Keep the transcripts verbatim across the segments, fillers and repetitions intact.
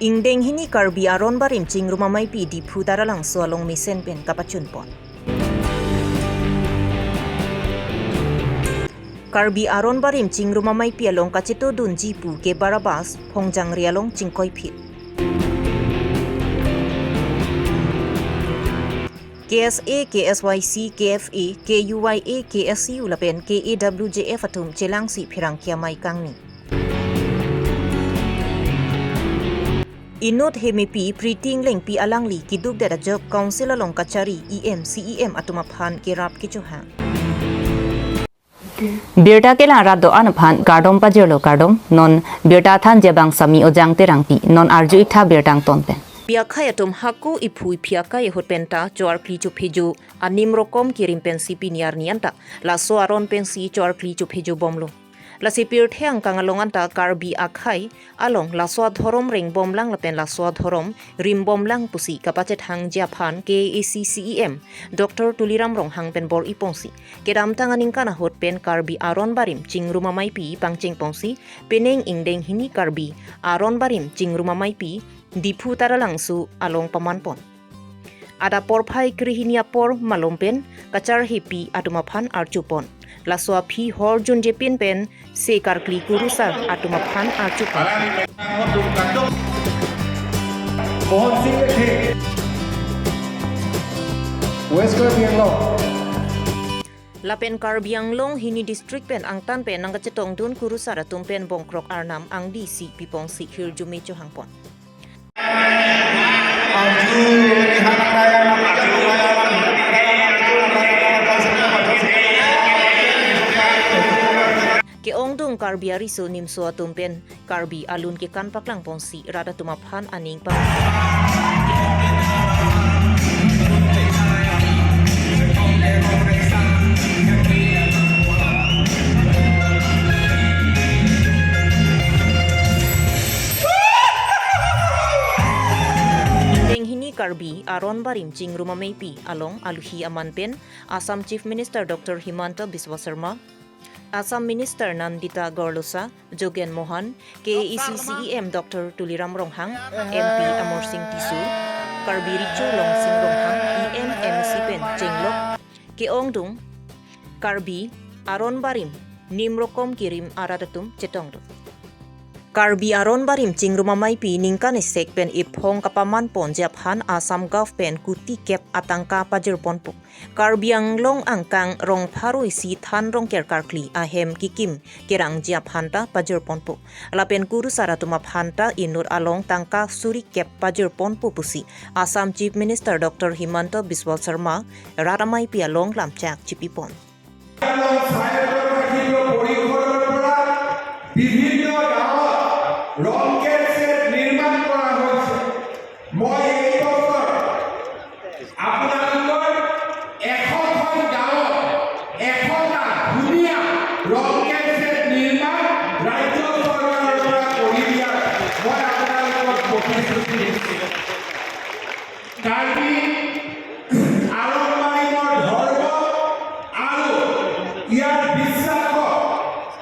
Ingdeng hini Karbi Aron Barim Chingrum Ameipi Diphu Taralangso along mesen pen kapachunpon. Karbi Aron Barim Chingrum Ameipi along kachetongdunji pu ke Barabas, Phongjangre along chingkoiphit. K S A, K S Y C, K F A, K U Y A, K S U lapen K A W J F atum chelangsi pherangke amei kangni. Inut hemepi Preeti Enghlengpi alangli keduk det ajok Council along kachari E M, C E M atum aphan kerap kechohang. Birta kelang rat do-an aphan kardom pajirlo kardom, non birta thanji abang Sami Ojang Terangpi, non arju-ik tha birta angton pen. Pi akhei atum hako iphu iphi akai ahut penta choarkli chophejo anim rokom kerim pensi pini arni anta laso aron pensi choarkli chophejo bomlo. Lasi pirthe angkang along anta Karbi akhei along laso adhorom rengbomlang lapen laso adhorom rimbomlang pusi kapachethangji aphan K A A C C E M Doctor Tuliram Ronghang pen bor-iponsi kedamtang aningkan ahut pen Karbi Aron Barim Chingrum Ameipi pangchengponsi penang ingdeng hini Karbi Aron Barim Chingrum Ameipi Diphu Taralangso along pamanpon. Adap porphai krehini apor malom pen kacharhepi atum aphan arjupon. Laso aphi hor junjepin pen se karkli kurusar atum aphan arjupon. Mohan Singh Lekhe, West Karbi Anglong. Lapen Karbi Anglong hini district pen angtan pen nangkachetongdun kurusar atum pen bongkrok arnam angdisi piponsi hirjume chohangpon. Ke-ongdung Karbi ariso nimso atum pen Karbi alun kekan paklangponsi rat atum aphan aning pang. Ingdeng hini Karbi Aron Barim Chingrum Ameipi along aluhi aman pen Assam Chief Minister Doctor Himanta Biswa Sarma, Assam Minister Nandita Gorlosa, Jogen Mohan, K A A C C E M Doctor Tuliram Ronghang, M P Amarsing Tisso, Karbi Recho Longsing Ronghang, E M M C pen chenglok ke-ongdung Karbi Aron Barim nim rokom kerim arat atum chetongdun. Karbi Aron Barim Chingrum Ameipi ningkan isi pen iphong kapamanponji aphan Assam Gov pen kuti kep atangka pajirponpo. Karbi Anglong angkang rong pharo isi than rong ker karkli ahem kikim kerangji aphanta pajirponpo. Lapen kurusar atum aphanta inut along tangka suri kep pajirponpo pusi Assam Chief Minister Doctor Himanta Biswa Sarma rat ameipi along lamchak chipipon. স্বায়ত্তশাসিত পৰিষদৰ পৰা বিভিন্ন গাঁৱত ৰংকেৰ ছেট নিৰ্মাণ কৰা হৈছে। মই এই বছৰ আপোনালোকৰ এশখন গাঁৱত এশটা ধুনীয়া ৰংকেৰ ছেট নিৰ্মাণ ৰাজ্য চৰকাৰৰ পৰা কৰি দিয়াৰ মই আপোনালোকক প্ৰতিশ্ৰুতি দিছোঁ। কাৰ্বি আৰম্বাৰীৰ ধৰ্ম আৰু ইয়াৰ বিশ্বাসক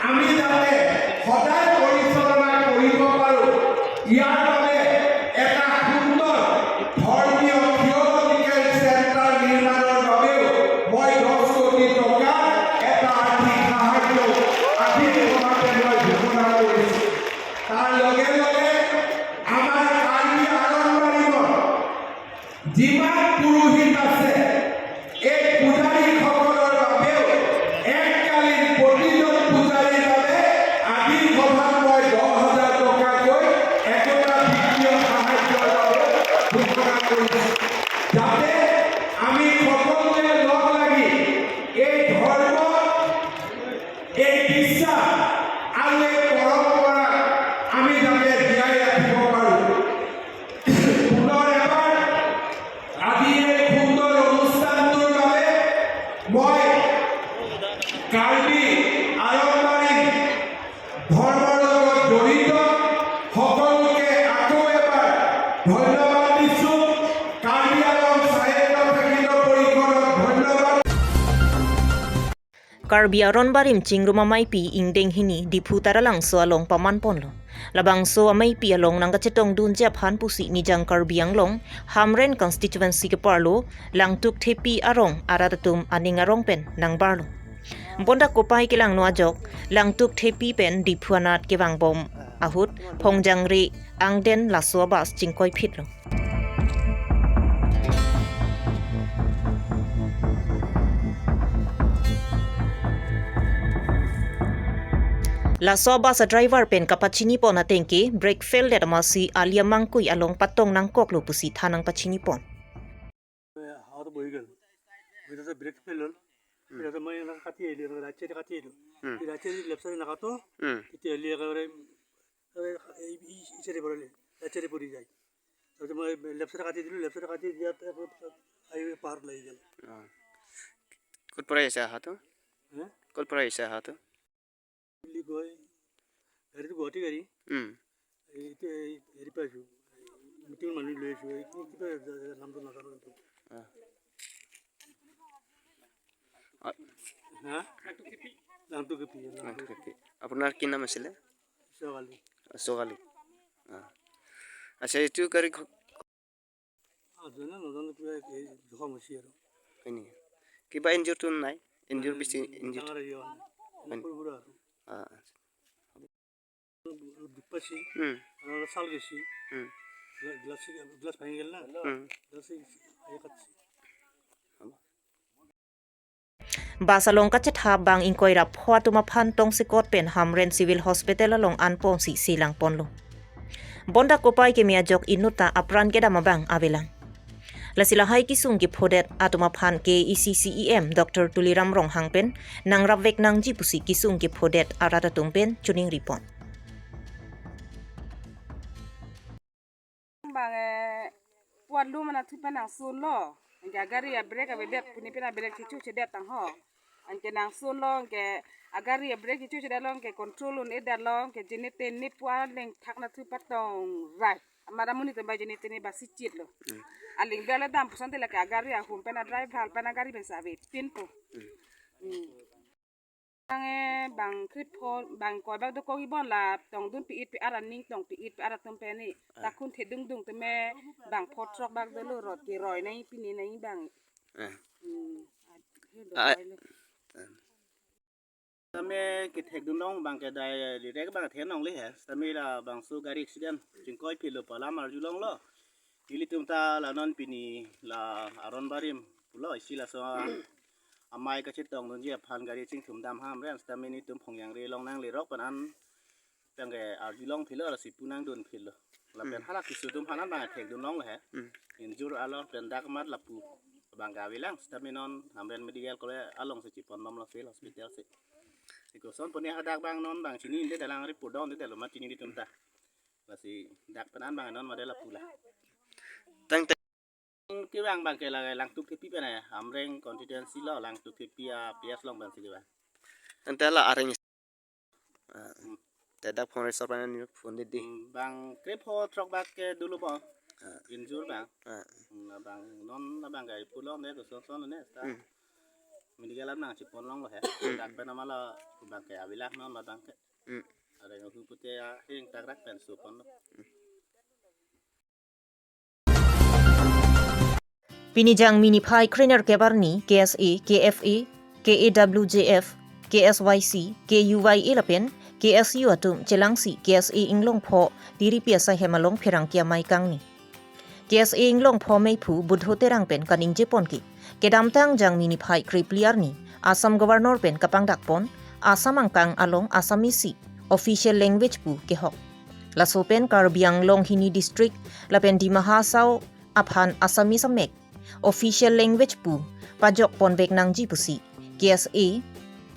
আমি যাতে সদায় পৰিচালনা কৰিব পাৰোঁ, ইয়াৰ বাবে এটা সুন্দৰ ধৰ্মীয় থিঅলজিকেল চেণ্টাৰ নিৰ্মাণৰ বাবেও মই দহ কোটি টকা এটা আৰ্থিক সাহায্য আজিৰ সভাতে মই ঘোষণা কৰিছোঁ। তাৰ লগে লগে আমাৰ কাৰ্বি আৰম্বাৰীৰ যিমান পুৰোহিত আছে, এই পূজাৰীসকলৰ বাবেও এককালীন প্ৰতিজন পূজাৰীৰ বাবে আজিৰ সভাত মই দহ হাজাৰ টকাকৈ একোটা Karbi Aron Barim Chingrum Ameipi ingdeng hini Diphu Taralangso along paman ponlo. Labangso ameipi along nangkachetongdunji aphan pusi Nijang Karbi Anglong Hamren constituency keparlo Langtuk Thepi arong arat atum aning arong pen nangbarlo. Bondak kopai kelangno ajok Langtuk Thepi pen Diphu anat kevangbom ahut Phongjangre angden laso abus chingkoiphitlo. Laso abus adriver pen kapachinipon atengke brake fail det amatsi ali amangkui along patong nangkoklo pusi than nangpachinipon. হাওয়াতে বহি গেল, বহি থাকতে brake fail হ'ল। হুম। ফেল হওয়াতে মই এনেকে কাটি আহিলোঁ, এনেকে ৰাইট চাইডে কাটি আহিলোঁ। হুম। এই ৰাইট চাইডে লেফ্ট চাইডে নাকাটো, হুম। তেতিয়া হ'লে একেবাৰে, এই, এই, এই চাইডে পৰি যায়। তাৰপিছত মই লেফ্ট চাইডে কাটি দিলোঁ, লেফ্ট চাইডে কাটি দিয়াত আকৌ হাইৱে পাৰ লাগি গ'ল। অ। ক'ত পৰা আহিছে অহাটো? হে? ক'ত পৰা আহিছে অহাটো? বুলি কয়, গাড়ীটো গুৱাহাটী গাড়ী। উম। এই এতিয়া এই হেৰি পাইছোঁ, মিটিঙৰ মানুহ লৈ আহিছোঁ, এই কি, কিবা জা-, জা-, নামটো নাজানো কিন্তু। অ। আ- হা? নামটো কি, নামটো নামটো কি? কি? আপোনাৰ কি নাম আছিলে? ছোৱালী। ছোৱালী। অ। আচ্ছা, এইটো গাড়ী ঘ- নাজানো, নাজানো, কিবা এই জখম হৈছে আৰু। হয় নেকি? কিবা ইনজুৰটো নাই? ইনজুৰ বেছি ইনজুৰ? ডাঙৰ হেৰি হোৱা নাই। হয় নেকি? সৰু সুৰা আৰু। অ, আচ্ছা। অলপ দুখ পাইছে। উম। আৰু অলপ ছাল গৈছে। উম। গ্লা-, গ্লাছ, গ্লাছ ভাঙি গ'ল না। উম। গ্লাছ এই কাটিছে। হ'ব। Bus along kachethap bang ingkoi ra pho atum aphan tongsekot pen Hamren Civil Hospital along anponsi selang ponlo. Bondak kopai keme ajok inutta apran kedam abang avelang. Lasi lahai kesung kephodet atum aphan K A A C C E M Doctor Tuliram Ronghang pen nangrapvek nangji pusi kesung kephodet arat atum pen choningri pon. Bang, eh, puan lu mana thupen nangsunlo. Anke agari abrake avedet, pini pen abrake chichu chedet tang ho. Anke nangsunlo, anke agari abrake chichu chedet lo, anke control un-edet lo, anke jene tene puan lengthak na thu patong rai. Amat amonit atum ba jene tene ba sichit lo. Hmm. Aling bela dam puson te lake agari ahum pen adriver pen agari pen save pinpo. Hmm. Hmm. Bang, eh, bang krepho, bang koi bak dokok ibon la tongdun pi-it pi-ar aning tong pi-it pi-ar atum pen ni. Ah. Takun thedung dung teme bang pho throk bak dolo rot keroi nai pini nai bang. Ah. Hmm. Ah, ah. Tame kethekdun long bang kedai direct bang the nongle he. Tame labangso gari accident chingkoiphitlo pu alam arjulonglo. Nelitum ta la non pini la Aron Barim pulo isi laso amei kachetongdunji aphan gari chingthum dam Hamren sitame nelitum Phongjangre along nanglerok pen an tangke arjulongphitlo lasi pu nangdunphitlo. Lapen Hmm. hala keso atum aphan an bang thekdun longlo he. Hmm. Injur along pen dak mat lapu bang gavilang sitame non Hamren Medical College alongsi chepon bomlo civil hospital si. Ikoson puni hadak bang non bang chini inde dalang report dong inde dalo mat chini nelitum ta. Lasi dak pen an bang non made lapu la. Tang tang. Kevang bang ke la Langtuk Thepi pen ya, Hamren constituency lo Langtuk Thepi a P S along bang si kevang. Ante la areng. Ah, hmm. Te dak phone resor pen ni phone di di. Hmm, bang krepho throk bak ke dolo bo. Ah. Injur bang. Ah. Hmm, la bang non la bang gari pulo ne to son son ne ta. Hmm. Medical an nangchepon longlo he. Hmm. Dak pen amala bang ke avilak non la bang ke. Hmm. Areng ahu pute ya hing tak rak pen su ponlo. Hmm. Pini Jangmi niphai krenerkep arni K S A, K F A, K A W J F, K S Y C, K U Y A lapen K S U atum chelangsi K S A Inglongpho tiripi asai hem along pherangke amei kangni. K S A Inglongpho meiphu Buddho Terang pen kaningjepon ke kedamtang Jangmi niphai krepli arni Assam Governor pen kapangdakpon Assam angkang along Assamese official language pu kehok. Laso pen Karbi Anglong hini district lapen Dima Hasao aphan Assamese amek official language pu pajokponvek nangji pusi K S A,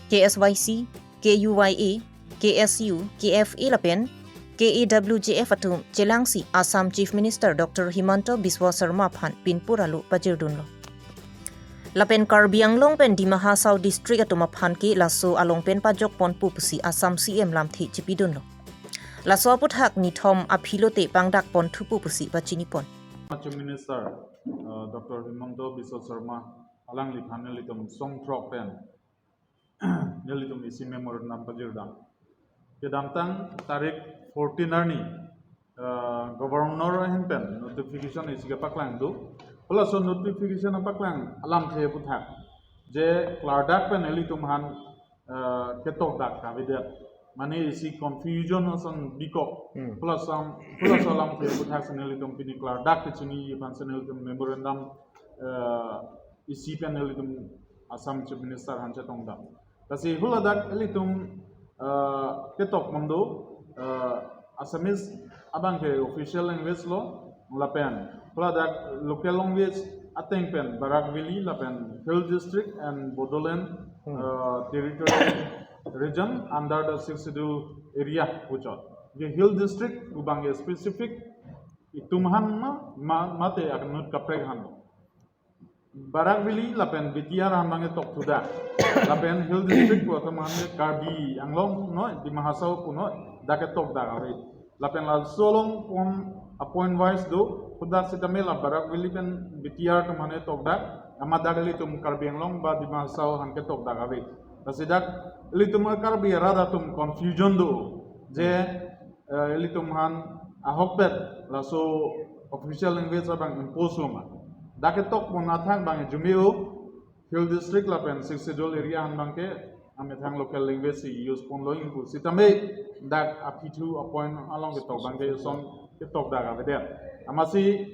K S Y C, K U Y A, K S U, K F A lapen K A W J F atum chelangsi Assam Chief Minister Doctor Himanta Biswa Sarma aphan pinpur alo pajirdunlo. Lapen Karbi Anglong pen Dima Hasao district atum aphan ke laso along pen pajokponpo pusi Assam C M lamthe chepidunlo. Laso aputhak nithom aphi lote pangdakponthupo pusi pachinipon. Chief Minister, uh, Doctor Himanta Biswa Sarma alangliphan nelitum songthrok pen nelitum isi memorandum pajirdam. Kedamtang tarik fourteen arni, eh, Governor ahin pen notification isi kepaklang do. Halaso notification apaklang alamthe aputhak je klardak pen ilitum aphan, eh, ketokdak kavedet. Mane isi confusion ason bikok. Hmm. Halaso, halaso alamthe aputhak si nelitum pini klardak kechini aphan si nelitum memorandum, eh, isi pen nelitum Assam Chief Minister aphan chetongdam. Lasi huladak ilitum, eh, ketok mando, eh, Assamese abang ke official language lo, lapen huladak local language ateng pen Barak Valley lapen Hill District and Bodoland, Hmm. eh, Territory Region under the Sixth Schedule area puchot. Ke Hill District pu abang ke specific itum aphan ma, ma, mate anut kaprek aphan. Barak Valley lapen B T R aphan abang ke tokthudak. Lapen Hill District pu atum aphan ke Karbi Anglong noi, Dima Hasao pu noi, dak ketokdak ave. Lapen laso along pon a point wise do, hadak sitame la Barak Valley pen B T R atum aphan ke tokdak, amat dak ilitum Karbi Anglong ba Dima Hasao aphan ketokdak ave. Lasi dak ilitum Karbi arat atum confusion do, je, eh, ilitum aphan ahokpet laso official language abang impose lo ma. Dak ketok pon athang abang arjume-o, Hill District lapen Sixth Schedule area aphan abang ke amethang local language si use ponlo ingpu sitame dak aphi thu a point along ketok abang ke son ketokdak avedet. Amatsi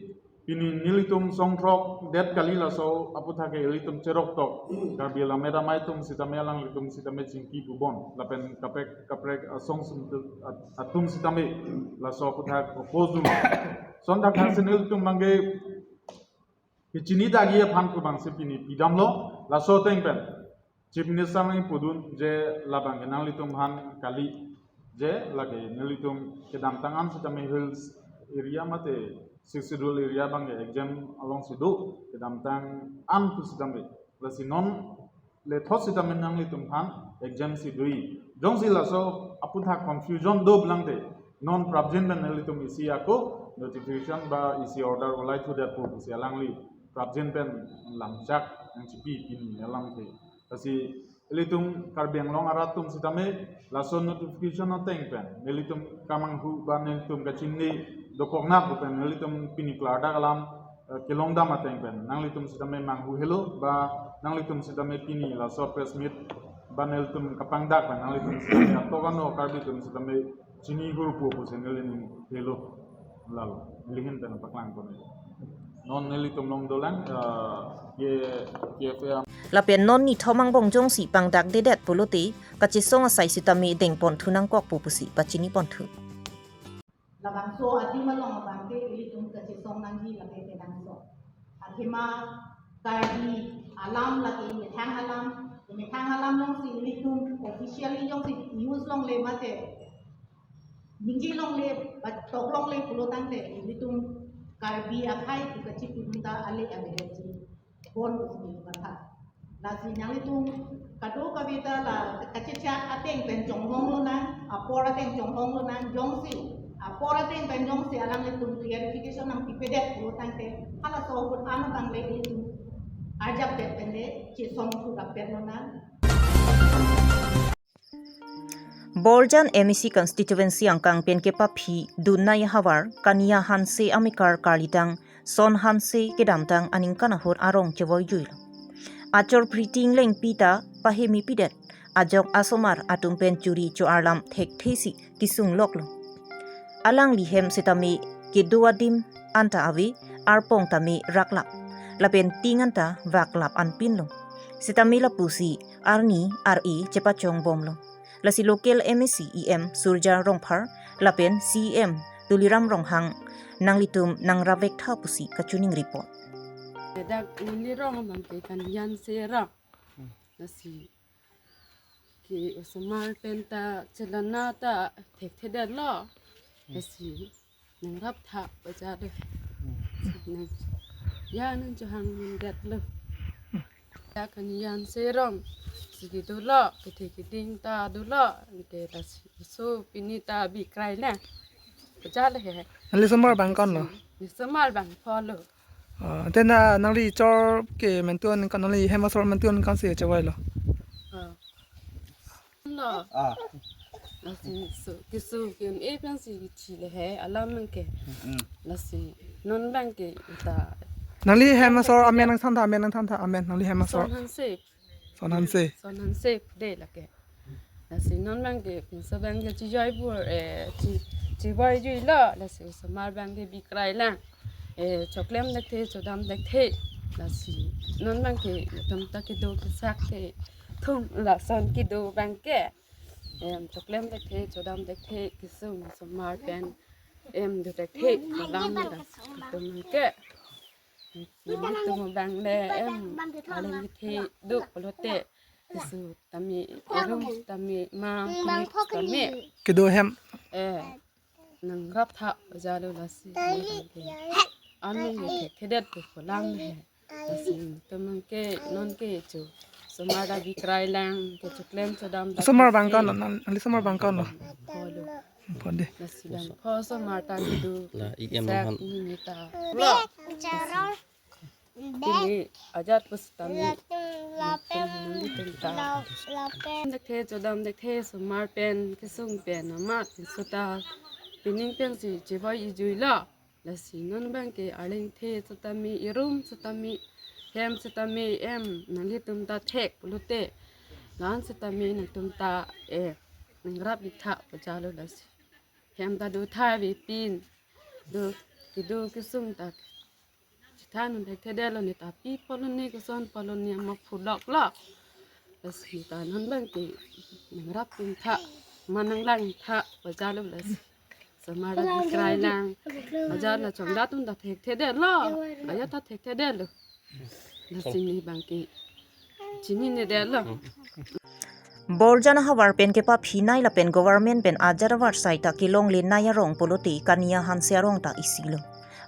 pini nelitum song throkdet kali laso aputhak ke ilitum cheroktok Karbi Lammet Amei atum sitame alanglitum sitame chingki pubon lapen kaprek kaprek asong sum at-, atum sitame laso aputhak oppose dun. Son thakthak si nelitum abang ke kechini dagi aphan pu abang si pini pidamlo, laso ateng pen Chief Minister nangpudun je labang ke nanglitum aphan kali, je lake nelitum kedamtang an sitame hills area mate Sixth Schedule area abang ke exempt along si do, kedamtang an pu sitame. Lasi non lethot sitame nanglitum aphan exempt si do-i. Jongsi laso aputhak confusion do pulang te, non prapjin pen nelitum isi ako notification ba isi order ulai thudetpo pusi alangli prapjin pen lamchak nangchipi pini alamthe. Lasi ilitum Karbi Anglong arat atum sitame laso notification ateng pen nelitum kamanghu ba nelitum kachini dokoknap pen nelitum pini klardak alam, eh, kelongdam ateng pen nanglitum sitame manghu helo ba nanglitum sitame pini laso press meet ba nelitum kapangdak pen nanglitum sitame atok ano Karbi atum sitame chini hurpu pusi neli ning helo. Lalo neli ahin pen paklang pon. Non nelitum along dolang, eh, ye, ye fe am. Lapen non nithom angbong jongsi pangdakdedet pulote kachesong asai sitame dengpon thu nangkokpo pusi pachini pon thu. Labangso adim along abang ke ilitum kachesong nangji lapen kedamso. Athema Karbi alam lake methang alam, methang alam along si ilitum officially jongsi use longle mate ningje longle, ba tok longle pulo tangte ilitum Karbi akhei pu kachipudun ta ale avedet ji. Bon pusi neli matha. Lasi nanglitum kadokave ta la kachechak ateng pen chonghong lonang, apor ateng chonghong lonang, jongsi apor ateng pen jongsi alanglitum clarification nangpipedet pulo tangte halaso ahut an abang le ilitum arjapdet pen le chesong thu rapet lonang. Borjan M A C constituency angkang pen kepaphi Dunai havar Kania Hanse amekar karlidang Son Hanse kedamtang aningkan ahut arong chevoijuilo. Achor Priti Englengpi ta pahemipidet, ajok asomar atum pen churi cho-arlam thekthesi kesung loklo. Alangli hem sitame kedo adim anta ave, arpong tame raklap, lapen ting anta vaklap anpinlo. Sitame lapusi arni ar-e chepachongbomlo. Lasi local M A C E M Surja Rongphar lapen C E M Tuliram Ronghang nanglitum nangrap vektha pusi kachiningri pon. Dak neli rong abang ke Kania Hanse rong. Lasi ke osomar pen ta chelana ta thekthedetlo. Lasi nangraptha bajar de. Nang, ya nang chohangdetlo. Ya Kania Hanse rong si kedolo, kethe keding ta dolo, ke ta si so pini ta bikrai le. Bajar le he. Nangli osomar abang konlo? Neli osomar abang pho lo. Ah, te na nangli chor ke mentu aningkan, nangli hem asor mentu aningkan si chevoilo? Ah. Lo. Ah. Lasi so, keso ke-un-e pensi kithi le he alam abangke. Hmm. Lasi non abangke ta. Nangli hem asor amen nangthan tha, amen nangthan tha, amen, nangli hem asor. Son Hanse. Son Hanse. Son Hanse de lake. Lasi non abangke pinso abangke chijoi bur, eh, chi, chivoi juilo, lasi osomar abangke bikrai lang. Eh, choklem dekthe, chodam dekthe. Lasi non abangke netum ta kedo kesak kethum lason kedo abangke. Em, choklem dekthe, chodam dekthe, kesung osomar pen, em, do dekthe, alam lasi netum abangke. Netum abang le, em, aling kethe do pulote. Keso tame, erum tame, ma, tame. Kedo hem. Eh, nangrap tha, jalo lasi. Anu ye ke, kedet ke pulang he. Lasi, netum abangke, non ke cho. Osomar ta bikrai lang, ke choklem chodam ta. Osomar abang ke-un lo, nang, nangli osomar abang ke-un lo. Polo. Pon de. Lasi abang pho osomar ta kedo. La, ik em kesak nang han. Ni ni ta. Pini ajat pusitame. Netum ta. Dekthe, chodam dekthe, osomar pen, kesung pen, amat, suta. Pining pensi chivoi-i juilo. Lasi non abangke aling kethe setame, erum setame, hem setame, em, nanglitum ta thek pulote. La-an setame netum ta, eh, nangrap ik tha, pajalo lasi. Hem ta do tha ave pin. Do, kedo kesung ta. Chithan un thekthedetlo, ne ta pi pulo ne, koson pulo ne, ma phulok lo. Lasi ta non abangke nangrap ik tha, ma nanglang ik tha, pajalo lasi. Osomar ta bikrai lang. Ajat la chongdat un ta thekthedetlo. Ajat ta thekthedetlo. Lasi ne abangke chininedetlo. Borjan ahavar pen kepaphinei lapen government pen ajat avarsai ta kelonglenei arong pulote Kania Hanse arong ta isilo.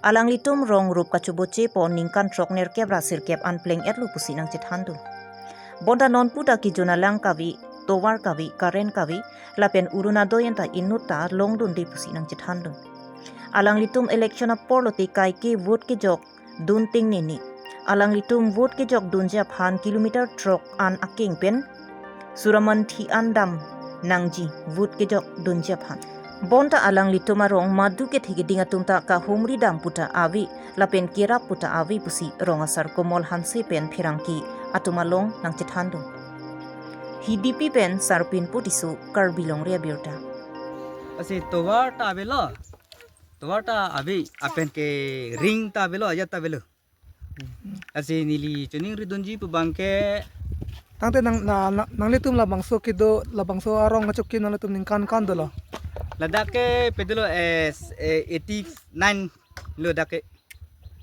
Alanglitum rong rup kachoboche pon ningkan throk nerkep ra sirkep an pleng-etlo pusi nangchethandun. Bonta nonpu ta kejun alang kave, tovar kave, current kave, lapen Orunodoi anta inut ta longdunde pusi nangchethandun. Alanglitum election apor lote kaike vote kejok dun tengnene. Alanglitum vote kejok dunji aphan kilometer throk an akeng pen Suramanthi an dam nangji vote kejok dunji aphan. Bonta alanglitum arong madu kethe keding atum ta kahumri dam pu ta ave, lapen kerap pu ta ave pusi rong asar Komol Hanse pen pherangke atum along nangchethandun. Hidipi pen Sarpin Putisu, Karbi Longri Abirta. Lasi tovar ta avelo. Tovar ta ave, lapen ke ring ta avelo, ajat ta avelo. Lasi neli choningridunji pu abangke. Tangte nang, na, na, nanglitum labangso kedo, labangso arong kachokche nanglitum ningkan ko-an dolo? Ladak ke pedolo, eh, s-, eh, eighty nine lo dak ke.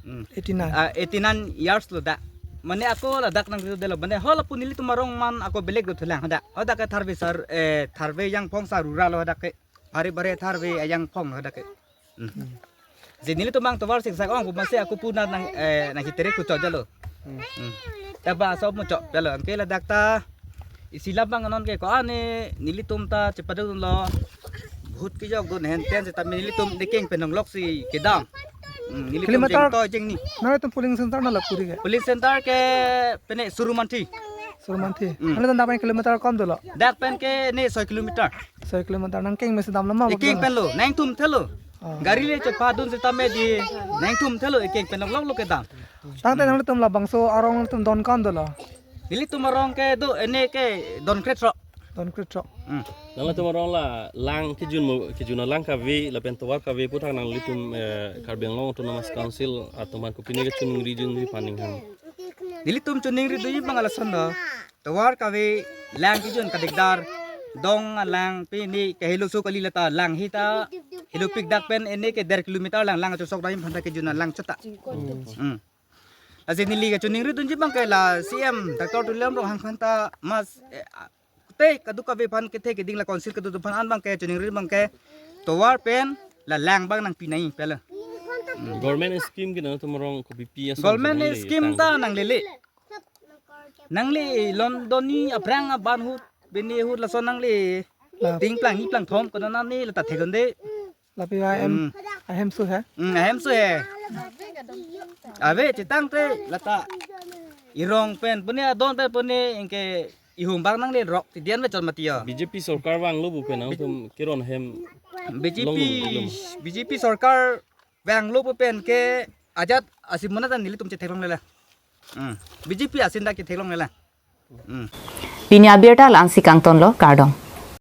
Hmm. Eighty nine. Ah, eighty nine years lo dak. Mane ako ladak nangkedodetlo. Mane ho lapu nelitum arong man ako belek dothulang hadak. Hadak ke tharve sar, eh, tharve ajangphong sar ura lo hadak ke. Bhari bhari tharve ajangphong hadak ke. Hmm. Lasi nelitum abang tovar singsak ong pu masi ako pu nang, eh, nanghitere kuchot jalo. Hmm. Hmm. Taba aso muchot jalo. Anke ladak ta isi labang anon ke ko-an ne nelitum ta chepadunlo. Vote kejok dun henten setame nelitum nekeng pen longlok si kedam. Hmm, nelitum Kilometer jengtoi jengni. Nanglitum polling center na lapu ri ke? Polling center ke pene Suramanthi. Suramanthi. Hmm. Nanglitum dak pen kilometer ko-an dolo? Dak pen ke ne soi kilometer. Soi kilometer nangkeng mesi damlo ma? Ekeng penlo, nangtum thelo. Oh. Gari le chepadun setame di nangtum thelo ekeng pen longlok lo kedam. Tangte nanglitum labangso arong nangtum don ko-an dolo? Nelitum arong ke do ene ke don krethrok. Don krethrok. Hmm. Nanglitum arong la lang kejun mo, kejun alang kave lapen tovar kave aputhak nanglitum, eh, Karbi Anglong Autonomous Council atum aphan kopine kachoningridunji pu aning ham? Nelitum choningridunji abang lason do. Tovar kave lang kejun kadikdar. Dong alang pini ke helo so kali lata lang hita. Helopik dak pen ene ke der kilometer lang, lang chosok dam aphan ta kejun alang chota. Hmm. Lasi neli kachoningridunji abangke la C M Doctor Tuliram Ronghang aphan ta mas, eh, a, te kadokave aphan kethe keding la council kedo aphan an abangke choningri abangke tovar pen la lang abang nangpinei pelo. Government scheme ke nangtum arong kopi pi ason government scheme ta nanglele. Nangli London ni aphrang aban ahut, bini ahut lason nangli. La. Ting plang ni plang thom kono nani lata thegonde. Lapi ahem, hmm, ahem so he? Hmm, ahem so he. Ave chetangte lata. Erong pen pune adon pen pune anke ihum bang nangle rok ti dian ve chot mati ya. B J P sorkar vanglo pu pen nangtum keron hem B J P Long, long. B J P sorkar vanglo pu pen ke ajat asim mana tan nelitum chetheklongle la. Hmm. B J P asin dak chetheklongle la. Hmm. Pini abirta la-ansi kangtonlo, kardom.